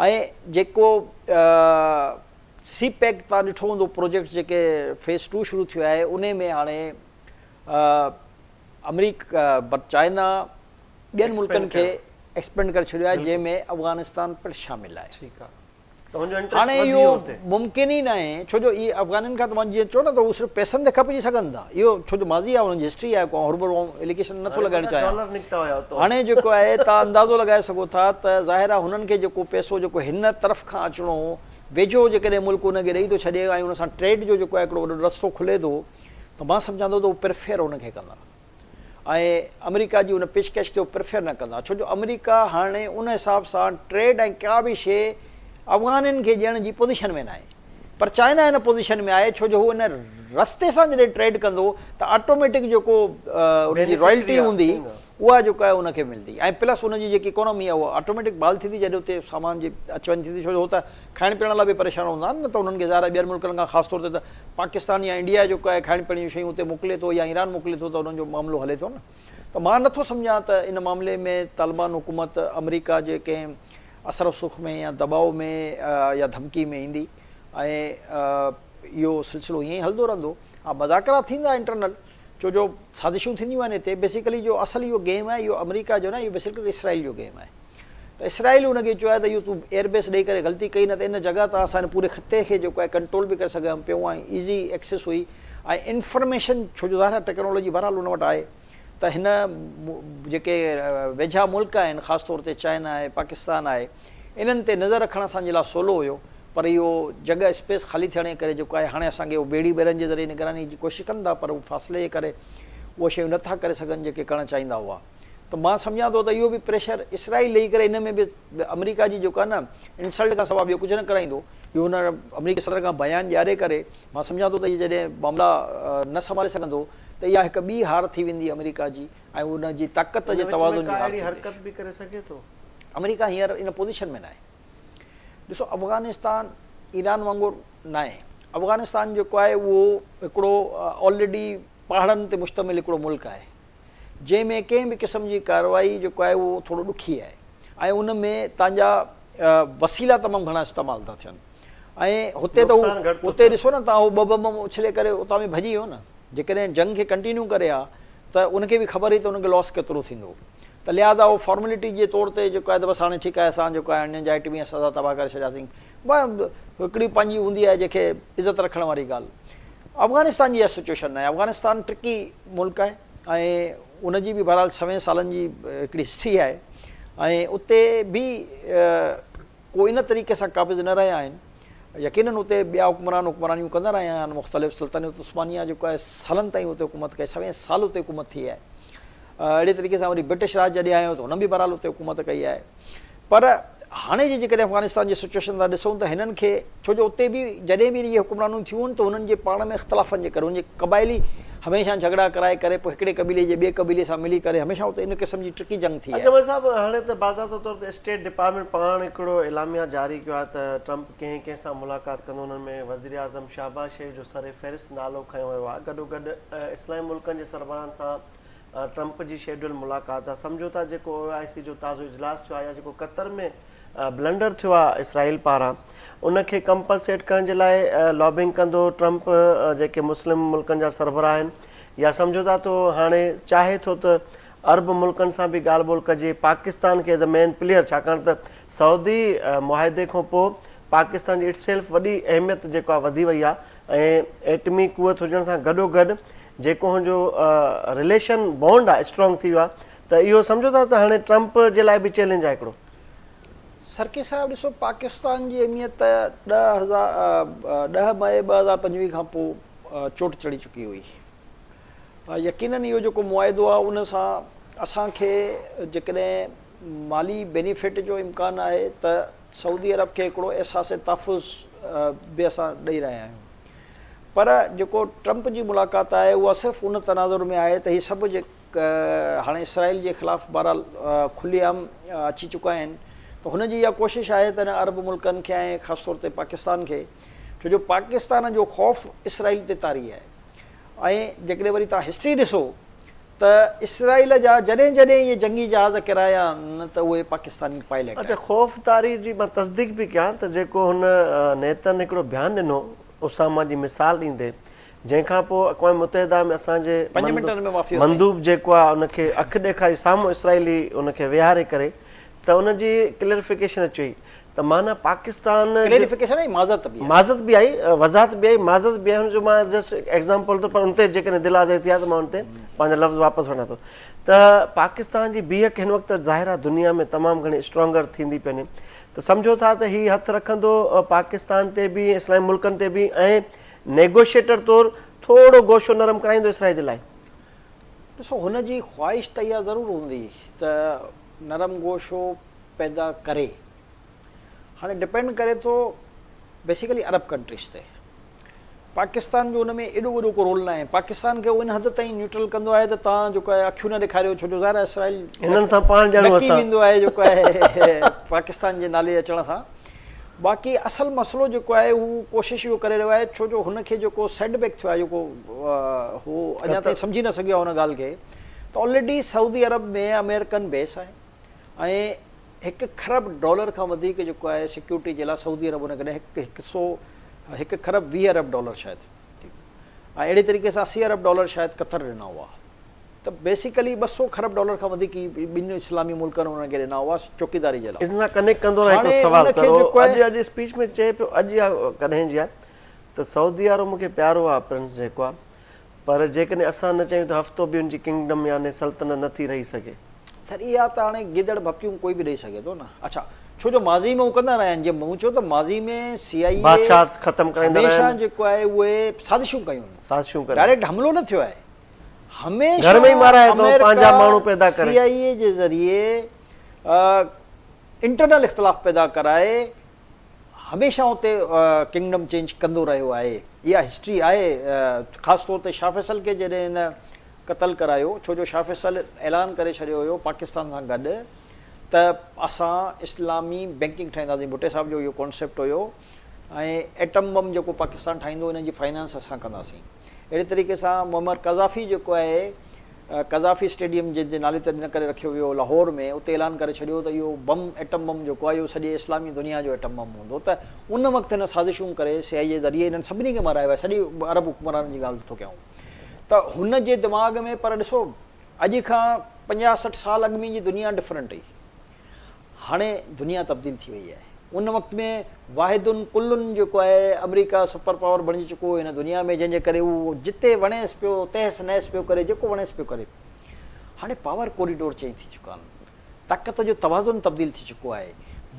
۽ جيڪو سي پيڪ تان ڏٺو هوندو پروجيڪٽ جيڪي فيز ٽو شروع ٿيو آهي انهي ۾ هاڻي آمريڪا چائنا ٻين ملڪن کي ايڪسپينڊ ڪري ڇڏيو آهي جنهن ۾ افغانستان پڻ شامل آهي. ٺيڪ آهي. ته هن جو انٽريسٽ هاڻي وڌي اهو ويو اتي. ممڪن ئي ناهي ڇو جو اهي افغانين کان توهان جيئن چئو نه ته هو صرف پئسن تي کپجي سگهن ٿا اهو ڇو جو ماضي آهي انهن جي هسٽري آهي ڪو آئون هروڀرو آئون اليگيشن نٿو هاڻي لڳائڻ وڏا چاهيان ڊالر نڪتا هيا اتو. هاڻي جيڪو آهي توهان اندازو لڳائي سگهو ٿا ته ظاهر آهي هنن کي جيڪو پئسو جيڪو هن طرف کان اچڻو هو ويجهو جيڪڏهن ملڪ ان کي ڏئي ٿو ڇڏي ۽ ان سان ٽريڊ جو جيڪو آهي هڪڙو وڏو رستو کلي ٿو ته مان سمجهان ٿو ته هو پريفيئر ان کي ڪندا. ۽ آمريڪا جي ان پيشڪش کي هو پريفر نه ڪندا ڇو جو آمريڪا هاڻي ان حساب سان ٽريڊ ۽ ڪا به شيء افغانين کي ڏيڻ جي پوزيشن ۾ ناهي پر چائنا ان پوزيشن ۾ آهي ڇو جو هو ان رستي سان جڏهن ٽريڊ ڪندو ته آٽوميٽڪ جيڪو ان جي رائلٽي هوندي اها جيڪا آهي ان کي ملندي ۽ پلس ان جي جيڪي اڪانومي آهي اها آٽوميٽڪ بحال ٿيندي جڏهن اتي سامان جي اچ وڃ ٿيندي ڇو جو هو ته کائڻ پيئڻ لاء به پريشان هوندا آهن نه ته انهن کي ظاهر آهي ٻين ملڪن کان خاص طور تي ته پاڪستان يا انڊيا جيڪو آهي کائڻ پيئڻ جون شيون اتي موڪلي ٿو يا ايران موڪلي ٿو ته انهن جو معاملو هلي ٿو نه ته مان نٿو سمجهان ته ان معاملي ۾ طالبان حڪومت آمريڪا جي ڪنهن اثر رسوخ ۾ يا دٻاء ۾ يا ڌمڪي ۾ ايندي ۽ اهو سلسلو ائين ئي هلندو رهندو ها مذاڪرات ٿيندا انٽرنل ڇو جو سازشون ٿينديون آهن هتي بيسيڪلي جو اصل اهو گيم آهي اهو آمريڪا جو نه اهو بيسيڪلي اسرائيل جو گيم آهي. ته اسرائيل ان کي چيو آهي ته اهو تون ايئر بيس ڏئي ڪري غلطي ڪئي نه ته ان جڳهه تان اسان هن پوري خطي کي جيڪو آهي ڪنٽرول به ڪري سگهيا پيون ۽ ايزي ايڪسيس هئي ۽ انفارميشن ڇو جو ظاهر آهي ٽيڪنالاجي بهرحال ان وٽ آهي ته هن جيڪي ويجها ملڪ آهن خاص طور تي چائنا آهي پاڪستان آهي انهن تي نظر رکڻ اسان جي لاء سولو هيو پر اهو جڳهه اسپيس خالي ٿيڻ جي ڪري جيڪو آهي هاڻي اسان کي اهو ٻيڙي ٻيرن جي ذريعي نگراني جي ڪوشش ڪن ٿا پر هو فاصلي جي ڪري اهي شيون نٿا ڪري سگهن جيڪي ڪرڻ چاهيندا هئا ته مان سمجهان ٿو ته اهو به پريشر اسرائيل ڏئي ڪري ان ۾ به آمريڪا جي جيڪو آهي نه انسلٽ کان سوا ٻيو ڪجهه نه ڪرائيندو اهو هن آمريڪي صدر کان بيان ڏياري ڪري مان سمجهان ٿو ته اهي جڏهن معاملا نه سنڀالي سگهندو ته اها هڪ ٻي هار ٿي ويندي آمريڪا جي ۽ ان جي طاقت ان جي وچ ۾ توازن ڪا جي هار اهڙي ٿيندي. حرڪت به ڪري سگهي ٿو؟ آمريڪا هينئر ان پوزيشن ۾ ناهي. ڏسو افغانستان ايران وانگر ناهي. افغانستان جيڪو آهي اهو هڪڙو آلريڊي پهاڙن تي مشتمل هڪڙو ملڪ آهي. جنهن ۾ ڪنهن به قسم جي ڪارروائي جيڪو آهي اهو ٿورو ڏکي آهي ۽ ان ۾ تان جا وسيلا تمام گهڻا استعمال ٿا ٿين ۽ هتي ته نقصان گهٽ ٿو اتي ٿئي. ڏسو نه تان هو ٻه بم اڇلي ڪري اتان به ڀڄي ويو نه جيڪڏهن جنگ کي ڪنٽينيو ڪري ها ته ان کي به خبر هئي ته ان کي لاس ڪيترو ٿيندو ته لهٰذا اهو فارملٽي جي طور تي جيڪو آهي ته بس هاڻي ٺيڪ آهي اسان جيڪو آهي انهن جا ايٽمي اثاثا تباهه ڪري ڇڏياسين هڪڙي پنهنجي هوندي آهي جنهن کي عزت رکڻ واري ڳالهه افغانستان جي اها سچويشن ناهي افغانستان ٽرڪي ملڪ آهي ۽ ان جي به بهرحال سوين سالن جي هڪڙي هسٽري آهي ۽ اتي به ڪو ان طريقي سان قابض نه رهيا آهن يقينن اتي ٻيا حڪمران حڪمرانيون ڪندا رهيا آهن مختلف سلطنت عثمانيه جيڪو آهي سالن تائين اتي حڪومت ڪئي سوين سال اتي حڪومت ٿي آهي اهڙي طريقي سان وري برٽش راڄ جڏهن آيو ته هنن به بهرحال اتي حڪومت ڪئي آهي پر هاڻي جي جيڪڏهن افغانستان جي سچوئيشن تان ڏسون ته هنن کي ڇو جو اتي به جڏهن به اهي حڪمرانيون ٿيون آهن ته هنن جي پاڻ ۾ اختلافن جي ڪري هن جي قبائلي هميشه جهڳڙا ڪرائي ڪري پوء هڪڙي قبيلي جي ٻئي قبيلي سان ملي ڪري هميشه اتي ان قسم جي ٽرڪي جنگ ٿي آهي. اجمل صاحب هاڻي ته باضابطه طور تي اسٽيٽ ڊپارٽمينٽ پاڻ هڪڙو اعلاميه جاري ڪيو آهي ته ٽرمپ ڪنهن ڪنهن سان ملاقات ڪندو انهن ۾ وزيراعظم شهباز شريف جو سر فهرست نالو کنيو ويو آهي گڏوگڏ اسلامي ملڪن جي سربراهن سان ٽرمپ جي شيڊول ملاقات آ سمجهو ٿا جيڪو او آء سي جو تازو اجلاس ٿيو آ يا جيڪو قطر ۾ بلنڊر ٿيو آ اسرائيل پاران ان کي ڪمپنسيٽ ڪرڻ جي لاء لابنگ ڪندو ٽرمپ جيڪي مسلم ملڪن جا سربراهه آهن يا سمجهو ٿا ته هاڻي چاهي ٿو ته عرب ملڪن سان به ڳالهه ٻولهه ڪجي پاڪستان کي ايز اي مين پليئر ڇاڪاڻ ته سعودي معاهدي کان پوء پاڪستان جي it self وڏي اهميت جيڪو آ وڌي وئي آ ۽ ايٽمي قوت هجڻ سان گڏو گڏ جيڪو هن جو رليشن بانڊ آهي اسٽرانگ ٿي ويو آهي ته اهو سمجهو ٿا ته هاڻي ٽرمپ جي لاء به چئلينج آهي هڪڙو. سرڪي صاحب ڏسو پاڪستان جي اهميت 10 10 ڏهه مئي 2025 کان پوء چوٽ چڙهي چڪي هئي يقينن اهو جيڪو معاهدو آهي ان سان اسان کي جيڪڏهن مالي بينيفٽ جو امڪان آهي ته سعودي عرب کي هڪڙو احساس تحفظ به اسان ڏئي رهيا آهيون پر جيڪو ٽرمپ جي ملاقات آهي اها صرف ان تناظر ۾ آهي ته هي سڀ جيڪ هاڻي اسرائيل جي خلاف بهرحال کلي عام اچي چڪا آهن ته هن جي اها ڪوشش آهي ته هن عرب ملڪن کي ۽ خاص طور تي پاڪستان کي ڇو جو پاڪستان جو خوف اسرائيل تي طاري آهي ۽ جيڪڏهن وري توهان هسٽري ڏسو ته اسرائيل جا جڏهن جڏهن اهي جنگي جهاز ڪرايا آهن ته اهي پاڪستاني پائليٽ اچا آهن. خوف طاري جي مان تصديق به ڪيان ته جيڪو هن نيتن هڪڙو بيان ڏنو اساما جي مثال ڏيندي جنهن کان پوء اقوام متحده ۾ اسان جي پنج منٽن ۾ معافي ورتائين. مندوب جيڪو آهي ان کي اک ڏيکاري سامهون اسرائيلي ان کي ويهاري ڪري ته ان جي ڪليرفڪيشن اچي وئي ته معنيٰ پاڪستان جو ڪليريفڪيشن ۽ معذرت به آئي. معذرت به آئي، وضاحت به آئي، معذرت به آئي، هن جو مان جسٽ ايگزامپل ٿو پر ان تي جيڪڏهن دل آزاري ٿي آهي ته مان ان تي پنهنجا لفظ واپس وٺان ٿو ته پاڪستان جي بيهڪ هن وقت ظاهر آهي دنيا ۾ تمام گهڻي اسٽرانگر ٿيندي پئي وڃي ته سمجهو ٿا ته هي هٿ رکندو پاڪستان تي به اسلامي ملڪن تي به ۽ نيگوشيٽر طور ٿورو گوشو نرم ڪرائيندو اسرائيل جي لاء. ڏسو هن جي خواهش ته اها ضرور هوندي ته نرم گوشو پيدا ڪري. هاڻي ڊپينڊ ڪري ٿو بيسيڪلي عرب ڪنٽريز تي. پاڪستان جو ان ۾ ايڏو وڏو ڪو رول ناهي. پاڪستان کي هو ان حد تائين نيوٽرل ڪندو آهي ته توهان جيڪو آهي اکيون نه ڏيکاريو ڇو جو ظاهر آهي اسرائيل هنن سان پاڻ ڄاڻون ڏڪي اسان. ويندو آهي جيڪو آهي پاڪستان جي نالي اچڻ سان. باقي اصل مسئلو جيڪو آهي هو ڪوشش اهو ڪري رهيو آهي ڇو جو هن کي جيڪو سيٽ بيڪ ٿيو آهي جيڪو هو اڃا تائين سمجهي نه سگهيو آهي ان ڳالهه کي ته آلريڊي سعودي عرب ۾ آمريڪن بيس آهي. ۽ هڪ کرب ڊالر کان وڌيڪ جيڪو آهي سيڪيورٽي جي لاء سعودي عرب ان کي ڏني هڪ هڪ سو هڪ کرب 20 ارب ڊالر شايد ۽ اهڙي طريقي سان 80 ارب ڊالر شايد قطر ڏنا هئا ته بيسيڪلي 200 کرب ڊالر کان وڌيڪ ئي ٻن اسلامي ملڪن انهن کي ڏنا هئا چوڪيداري جي لاء. ان سان ڪنيڪٽ ڪندو رهان هڪڙو هاڻي سوال ان کي سر هو جيڪو اڄ آهي. اڄ اسپيچ ۾ چئي پيو اڄ يا ڪڏهن جي آهي ته سعودي وارو مون کي پيارو آهي پرنس جيڪو آهي پر جيڪڏهن اسان نه چاهيون ته هفتو به ان جي ڪنگڊم يعني سلطنت نه ٿي رهي سگهي. سر اها ته هاڻي گدڙ ڀڀڪيون ڪوئي به ڏئي سگهي ٿو نه اڇا ڇو جو ماضي ۾ هو ڪندا رهيا آهن جيئن مون چيو ته ماضي ۾ سي آء اي بادشاهت ختم ڪرائيندا رهيا هميشه آهن. جيڪو آهي اهي سازشون ڪيون آهن سازشون ڪري. ڊائريڪٽ حملو نه ٿيو آهي هميشه گهر ۾ ئي مارائي ٿو پنهنجا آمريڪا ماڻهو پيدا ڪري. سي آء اي جي ذريعي انٽرنل اختلاف پيدا ڪرائي هميشه اتي ڪنگڊم چينج ڪندو رهيو آهي اها هسٽري آهي خاص طور تي شاهه فيصل کي جڏهن هن قتل ڪرايو ڇو جو شاهه فيصل اعلان ڪري ڇڏيو هيو پاڪستان سان گڏ ته اسان اسلامي بينڪنگ ٺاهينداسين ڀٽي صاحب جو اهو ڪانسيپٽ هيو ۽ ايٽم بم جيڪو پاڪستان ٺاهيندو ان جي فائنانس اسان ڪنداسين اهڙي طريقي سان معمر قذافي جيڪو آهي قذافي اسٽيڊيم جنهن جي نالي تي ان ڪري رکيو ويو لاهور ۾ اتي اعلان ڪري ڇڏيو ته اهو بم ايٽم بم جيڪو آهي اهو سڄي اسلامي دنيا جو ايٽم بم هوندو ته ان وقت هن سازشون ڪري سي آء اي ذريعي انهن سڀني کي مارايو آهي سڄي عرب حڪمرانن جي ڳالهه ٿو ڪيان ته هن جي دماغ ۾ پر ڏسو اڄ کان 50 60 سال اڳ ۾ جي دنيا ڊفرنٽ هئي هاڻي دنيا تبديل ٿي وئي آهي. ان وقت ۾ واحد ڪل جيڪو آهي آمريڪا سپر پاور بڻجي چڪو هو هن دنيا ۾ جنهن جي ڪري هو جتي وڻيس پيو تهس نهس پيو ڪري جيڪو وڻيس پيو ڪري. هاڻي پاور ڪوريڊور چينج ٿي چڪا آهن. طاقت جو توازن تبديل ٿي چڪو آهي.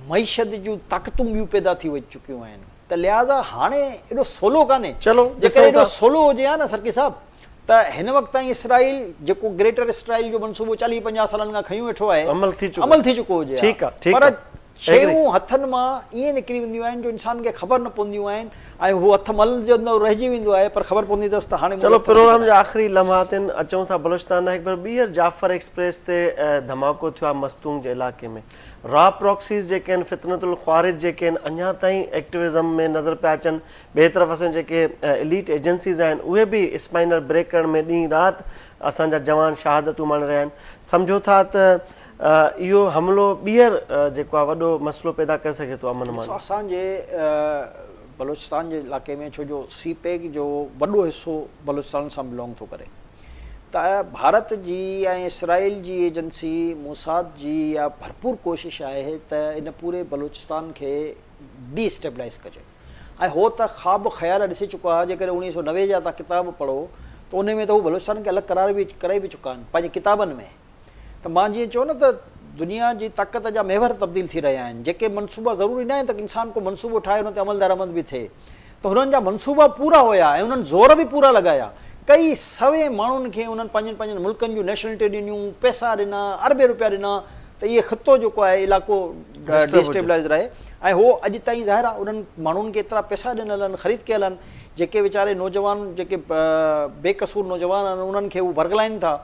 معيشت جون طاقتون ٻيون پيدا ٿي چڪيون آهن ته لهٰذا هاڻي ايڏو سولو ڪانهي. چلو جيڪڏهن ڏسون ايڏو ٿا. سولو هجي ها نه سرڪي صاحب ته هن وقت تائين اسرائيل جيڪو گريٽر اسرائيل جو منصوبو 40 50 سالن کان کنيون ويٺو آهي عمل ٿي چڪو عمل ٿي چڪو هجي ها ٺيڪ آ ٺيڪ پر آ شيون هٿن مان ائين نڪري وينديون آهن جو انسان کي خبر نه پونديون آهن ۽ هو هٿ ملجندو رهجي ويندو آهي پر خبر پوندي اٿس ته هاڻي چلو منهنجو هٿ پروگرام ملجي جا آخري لمحات آهن اچون ٿا بلوچستان ڏانهن هڪ ڀيرو ٻيهر جعفر ايڪسپريس تي ڌماڪو ٿيو آهي مستونگ جي علائقي ۾ را پراڪسيز جيڪي آهن فتنة الخوارج جيڪي آهن اڃا تائين ايڪٽوزم ۾ نظر پيا اچن ٻئي طرف اسان جون جيڪي اليٽ ايجنسيز آهن اهي به اسپائنل بريڪ ڪرڻ ۾ ڏينهن رات اسان جا جوان شهادتون ماڻي رهيا آهن سمجهو ٿا ته اهو حملو ٻيهر جيڪو آهي وڏو مسئلو پيدا ڪري سگهي ٿو امن امان ڏسو اسان جي بلوچستان جي علائقي ۾ ڇو جو سي پيڪ جو وڏو حصو بلوچستان سان بلونگ ٿو ڪري ته ڀارت جي ۽ اسرائيل جي ايجنسي موساد جي اها ڀرپور ڪوشش آهي ته ان پوري بلوچستان کي ڊي اسٽيبلائز ڪجي ۽ هو ته خواب خيال ڏسي چڪا ها، جيڪڏهن 1990 جا توهان ڪتاب پڙهو ته انهي ۾ ته هو بلوچستان کي الڳ قرار به ڪرائي به چڪا آهن پنهنجي ڪتابن ۾ ته مان جيئن چيو نه ته دنيا جي طاقت جا محور تبديل ٿي رهيا آهن جيڪي منصوبا ضروري ناهي ته انسان ڪو منصوبو ٺاهي ان تي عملدرآمد به ٿئي ته هنن جا منصوبا پورا هيا ۽ انهن زور به پورا لڳايا ڪئي سوين ماڻهن کي انهن پنهنجن پنهنجن ملڪن جون نيشنلٽي ڏنيون پئسا ڏنا اربين روپيا ڏنا ته اهي خطو جيڪو آهي علائقو ڊي اسٽيبلائز رهي ۽ هو اڄ تائين ظاهر آهي انهن ماڻهن کي ايترا پئسا ڏنل آهن خريد ڪيل آهن جيڪي ويچاري نوجوان جيڪي بي قصور نوجوان آهن انهن کي هو ورغلائين ٿا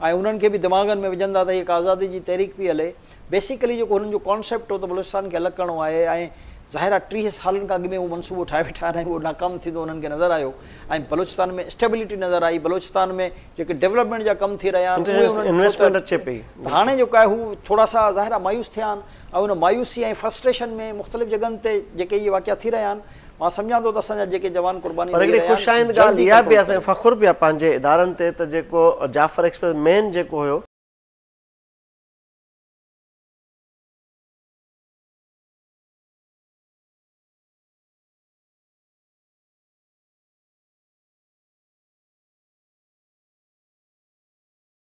۽ انهن کي به دماغن ۾ وجهن ٿا ته هي هڪ آزادي جي تحريڪ پئي هلي بيسيڪلي جيڪو هنن جو ڪانسيپٽ هو ته بلوچستان کي الڳ ڪرڻو آهي ۽ ظاهر آهي 30 سالن کان اڳ ۾ اهو منصوبو ٺاهي ويٺا آهن ۽ اهو ناڪام ٿيندو انهن کي نظر آيو ۽ بلوچستان ۾ اسٽيبلٽي نظر آئي بلوچستان ۾ جيڪي ڊولپمينٽ جا ڪم ٿي رهيا آهن اهي انهن انويسٽمينٽ اچي پئي ته هاڻي جيڪو آهي هو ٿورا سا ظاهر آهي مايوس ٿيا آهن ۽ ان مايوسي ۽ فرسٽريشن ۾ مختلف جڳهن تي جيڪي اهي واقعا ٿي رهيا آهن مان سمجهان ٿو ته اسان جا جيڪي جوان قرباني پر ڏئي هڪڙي رهيا خوش آهن آئند ڳالهه جلدي اها به ڪنٽرول اسان ڪري کي فخر به آهي پنهنجي ادارن تي ته جيڪو جعفر ايڪسپريس مين جيڪو هيو.